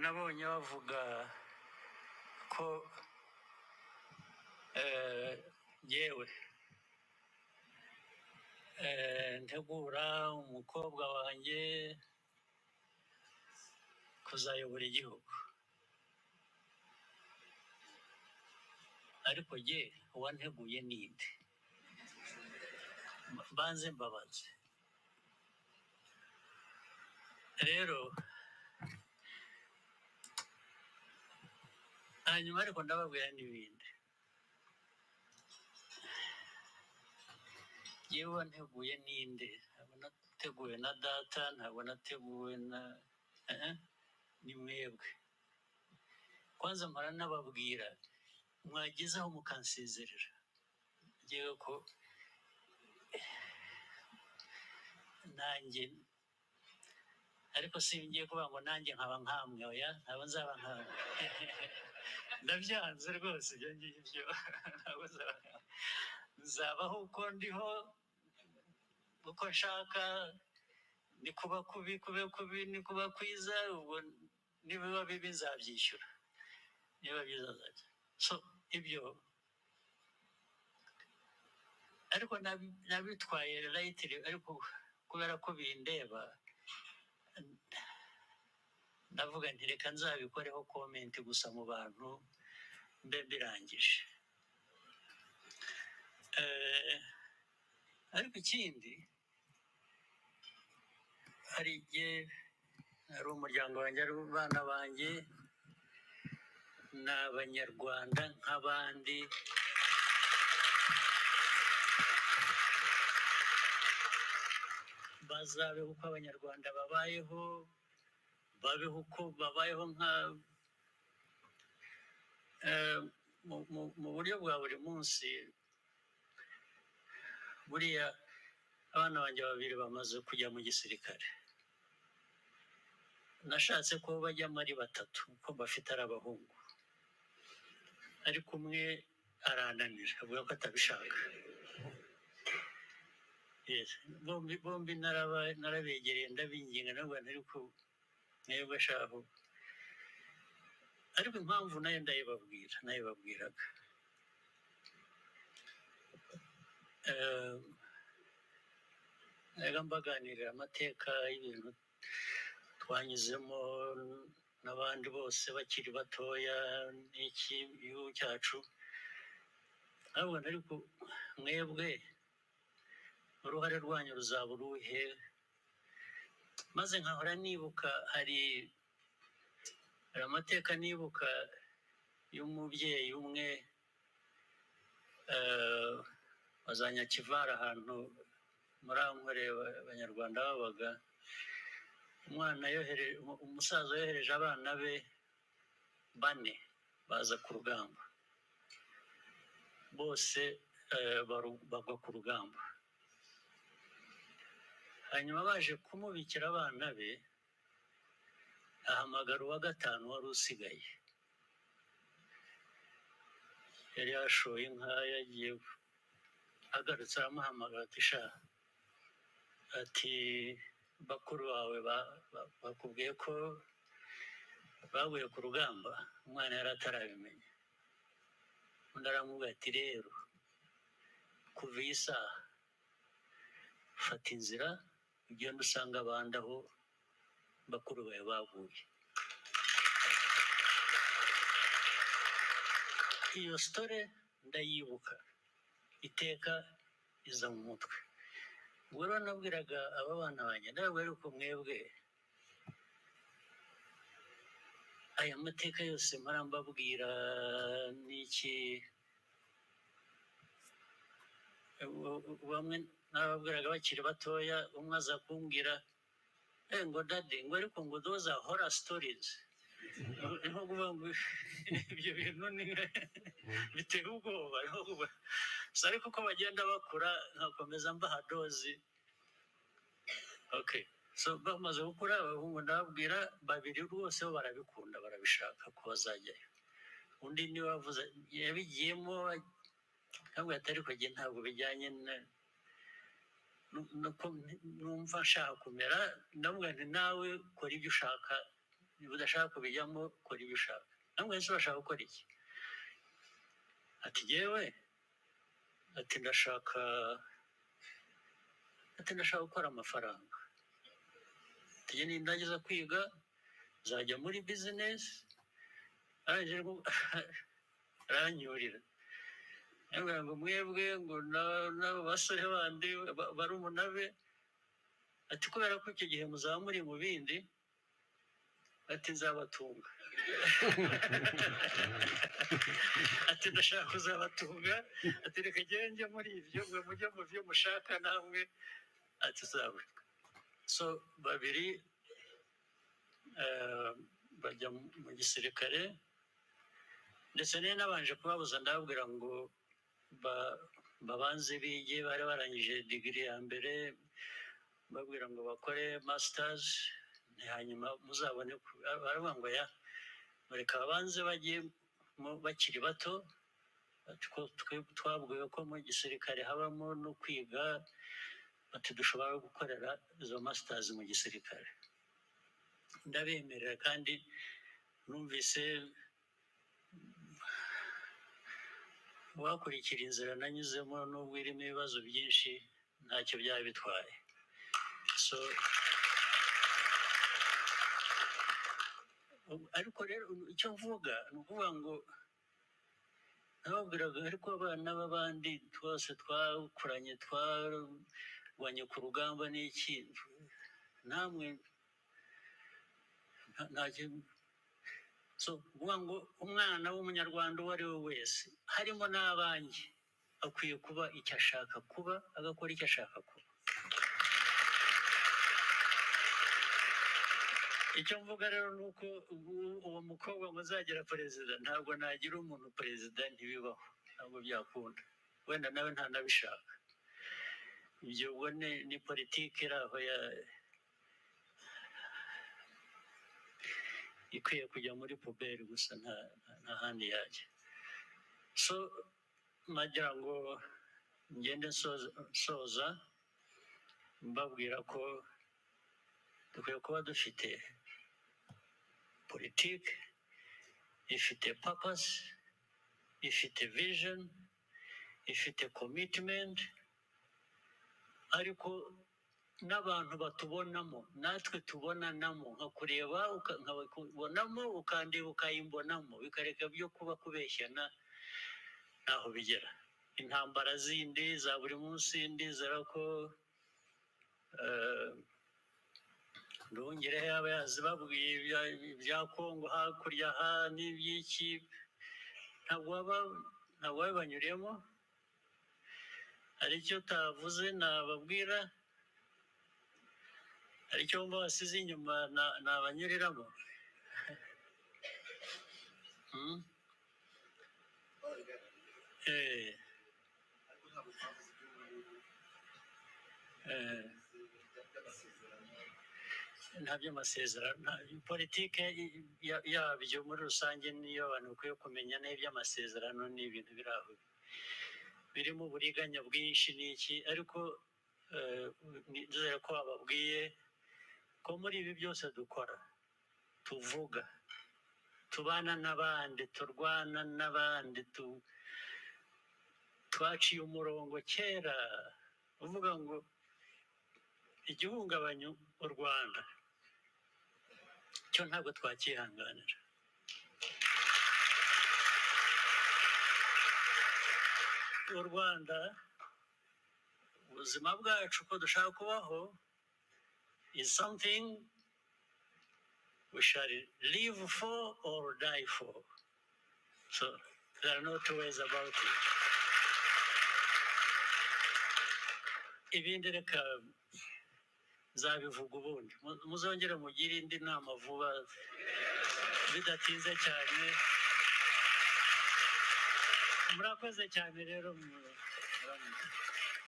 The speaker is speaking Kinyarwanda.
Nabonye bavuga ko yewe ntegura umukobwa wanjye kuzayobora igihugu, ariko jye uwanteguye ninde? Mbanze mbabaze rero. Hanyuma ariko ndababwira n'ibindi. Yewe, wanteguye ninde? Ntabwo nateguwe na data, ntabwo nateguwe na ni mwebwe. Kwanza mpora nababwira, mwagezeho mukansezerera ngewe ko nanjye, ariko singiye kuvuga ngo nanjye nkaba nkamwe. Oya, ntabwo nzaba nkamwe, ndabyanze rwose ibyo ngibyo. Ntabwo nzaba nkamwe, nzabaho uko ndiho, uko nshaka. Ni kuba kubi kube kubi, ni kuba kwiza ubwo nibiba bibi nzabyishyura, niba byiza nzabyo. So ibyo ariko nabitwaye lightly, ariko kubera ko bindeba ndavuga nti reka nzabikoreho comment gusa mu bantu mbe mbirangije. Ariko ikindi, hari igihe ari umuryango wanjye, ari abana banjye, ni Abanyarwanda nk'abandi, bazabeho uko Abanyarwanda babayeho, babeho uko babayeho nka mu buryo bwa buri munsi. Buriya abana banjye babiri bamaze kujya mu gisirikare. Nashatse ko bajyamo ari batatu kuko bafite ari abahungu, ariko umwe arananira avuga ko atabishaka. Yes. Bombi narabegereye ndabinginga, ndavuga nti ariko mwebwe shahu. Ariko impamvu nayo ndayibabwira, nayibabwiraga, najyaga mbaganirira amateka y'ibintu twanyuzemo n'abandi bose bakiri batoya n'iki igihugu cyacu. Ntabwo, ariko mwebwe uruhare rwanyu ruzaba uruhe? Maze nkahora nibuka, hari amateka nibuka y'umubyeyi umwe wa za Nyakivara, ahantu muri Ankore Abanyarwanda babaga. Umwana yohere, umusaza yohereje abana be bane baza ku rugamba, bose bagwa ku rugamba. Hanyuma baje kumubikira abana be, ahamagara uwa gatanu wari usigaye, yari yashoye inka yagiye, agarutse aramuhamagara ati sha, ati bakuru bawe bakubwiye ko baguye ku rugamba? Umwana yari atarabimenya. Undi aramubwira ati rero kuva iyi saha fata inzira ugende usanga abandi aho bakuru bawe baguye. Iyo story ndayibuka iteka, iza mu mutwe. Ubwo rero nabwiraga aba bana banjye, ndababwira ariko mwebwe aya mateka yose mpora mbabwira n'iki, bamwe nababwiraga bakiri batoya, umwe aza kumbwira ngo daddy, ngo ariko ngo those are horror stories. Ni nko kuvuga ngo ibyo bintu ni biteye ubwoba. Ni nko kuvuga. So, ariko uko bagenda bakura nkakomeza mbaha dozi. Okay. So bamaze gukura abahungu, ndababwira, babiri rwose bo barabikunda, barabishaka ko bazajyayo. Undi niwe wavuze yabigiyemo, ntabwo ati ariko njye ntabwo bijyanye na nuko numva nshaka kumera. Ndavuga nti nawe kora ibyo ushaka. Niba udashaka kubijyamo, kora ibyo ushaka. Namwe ese urashaka gukora iki? Ati jyewe, ati ndashaka, ati ndashaka gukora amafaranga. Ati jye nindangiza kwiga nzajya muri bizinesi. Arangije aranyurira, arambwira ngo mwebwe ngo n'abo basore bandi barumuna be, ati kubera ko icyo gihe muzaba muri mu bindi, ati nzabatunga, ati ndashaka kuzabatunga, ati reka njye muri ibyo, mwe mujye mu byo mushaka namwe, ati tuzabatunga. So babiri bajya mu gisirikare, ndetse nari nabanje kubabuza, ndababwira ngo babanze bige, bari barangije digiri ya mbere, mbabwira ngo bakore masters, hanyuma muzabone baravuga ngo ya reka babanze bajye bakiri bato, twabwiwe ko mu gisirikare habamo no kwiga, bati dushobora gukorera izo masters mu gisirikare. Ndabemerera, kandi numvise wakurikira inzira nanyuzemo nubwo irimo ibibazo byinshi ntacyo byaba bitwaye. So ariko rero icyo mvuga ni ukuvuga ngo nababwiraga, ariko abana b'abandi twose twakuranye twarwanye ku rugamba n'iki, namwe ntacyo. So kuvuga ngo umwana w'umunyarwanda uwo ari we wese harimo n'abanjye akwiye kuba icyo ashaka kuba, agakora icyo ashaka kuba. Icyo mvuga rero ni uko uwo mukobwa ngo azagira perezida, ntabwo nagira umuntu perezida, ntibibaho, ntabwo byakunda, wenda nawe ntanabishaka. Ibyo ubwo ni politiki iri aho ikwiye kujya muri puberi gusa, nta handi yajya. So nagira ngo ngende nsoza mbabwira ko dukwiye kuba dufite politiki ifite purpose, ifite vision, ifite commitment, ariko n'abantu batubonamo natwe tubonanamo, nka kureba nkabakubonamo ukandeba ukayimbonamo, bikareka byo kuba kubeshyana ntaho bigera. Intambara zindi za buri munsi ndizera ko Nduhungirehe yaba yazibabwiye ibya Kongo hakurya ha n'iby'iki, ntabwo babibanyuriyemo. Hari icyo utavuze nababwira, hari icyo wumva wasize inyuma nabanyuriramo. Nta by'amasezerano, politike yabyo muri rusange niyo abantu bakwiye kumenya, n'iby'amasezerano ni ibintu biri aho birimo uburiganya bwinshi n'iki, ariko nizere ko bababwiye ko muri ibi byose dukora, tuvuga, tubana n'abandi, turwana n'abandi, twaciye umurongo kera uvuga ngo igihungabanya u Rwanda cyo ntabwo twakihanganira. U Rwanda, ubuzima bwacu ko dushaka kubaho is something we shall live for or die for. So there are no two ways about it. Ibindi reka nzabivuga ubundi, muzongere mugire indi nama vuba bidatinze cyane. Murakoze cyane rero.